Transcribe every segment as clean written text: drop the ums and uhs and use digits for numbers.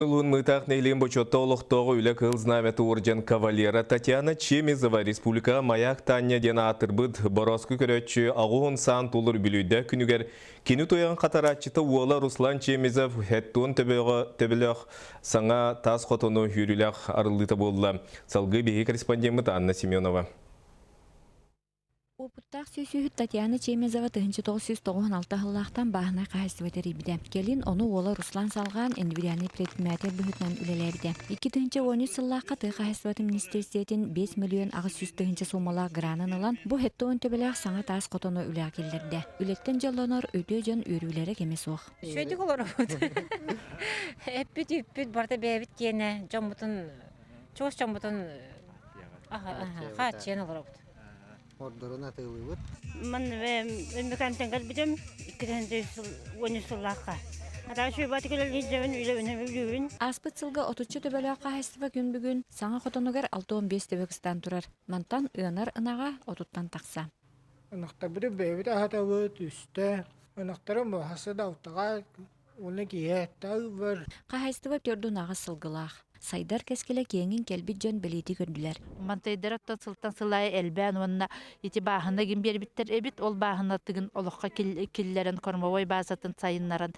Улуун Мыытаах нэһилиэгин бочуоттаах олохтооҕо Үлэ Кыһыл Знамята уордьан кавалера Татьяна Чемезова республикаҕа Маяк Таня диэн аатырбыт борооску көрөөччү аҕуһун саан тулур үбүлүйдээх күнүгэр кини туйаҕын хатарааччыта уола Руслан Чемезов хэттуон төбөҕө төбөлөөх саҥа таас хотону үөрүүлээх арыллыыта буолла. Салгыы биһиги корреспондеммыт Анна Семенова. Уопуттаах сүүсүүһүт Татьяна Чемезова 1996 сыллаахтан бааһынай хаһаайыстыба тэрийбитэ. Кэлин ону уола Руслан салҕаан индивидуальнай предприниматель быһыытынан үлэлээбитэ. 2013 сыллаахха тыа хаһаайыстыбатын министиэристибэтин 5 миллион 800 тыһыынча суумалаах гранын ылан, бу 70 төбөлөөх саҥа таас хотону үлэҕэ киллэрдэ. Үлэттэн дьоллонор үтүө дьон үөрүүлэрэ кэмэ суох. Үчүгэйдик олоробут. Эппит үппүт барыта бэйэбит киэнэ дьоммутун, чугас дьоммутун хааччыйан олоробут. Ордорун атыылыыбыт. Манна Өммөкөнтөн кэлбитим 213 сыллаахха. Ааспыт сылга отучча төбөлөөх хаһаайыстыба күн бүгүн саҥа хотонугар 65 төбө кыстаан турар. Мантан ыанар ынаҕа отуттан тахса. Ынахтарбытын бэйэбит аһатабыт, үстэ. Ынахтарым хасса да алтаҕа уонна киһи бар. Хаһаайыстыба төрдүн аҕыс сылгылаах. Сайдар кэскилэ киэҥин кэлбит дьон бэлиэтии көрдүлэр. Мантайдар оттон сылтан сыл аайы элбээн уонна ити бааһына гин биэрбиттэр эбит. Ол бааһына тыгын олоххо киллэрэн кормовой базатын сайыннаран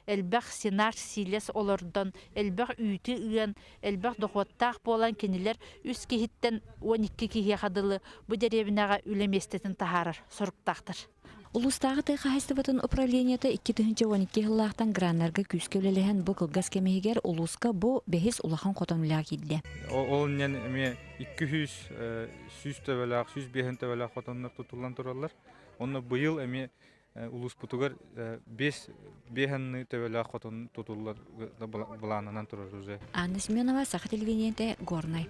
элбэх сенаж сиилэс олордон, элбэх үүтү ыан, элбэх дохуоттаах буолан кинилэр үс киһиттэн 12 киһиэхэ дылы бу дэриэбинэҕэ үлэ миэстэтин таһаарар соруктаахтар. Улуустааҕы тыа хаһаайыстыбатын управлениета 2012 сыллаахтан граннарга күүскэ үлэлэһэн бу кылгас кэм иһигэр улууска бу бэһис улахан хотон үлэҕэ киирдэ. Ол иннинэ эмиэ 200 сүүс төбөлөөх, 105 төбөлөөх хотоннор тутуллан тураллар. Онно быйыл эмиэ улууспутугар биэс биэһэнни төбөлөөх хотон тутуллар былаанынан турар уже. Анна Семенова, Саха телевидениетэ, Горнай.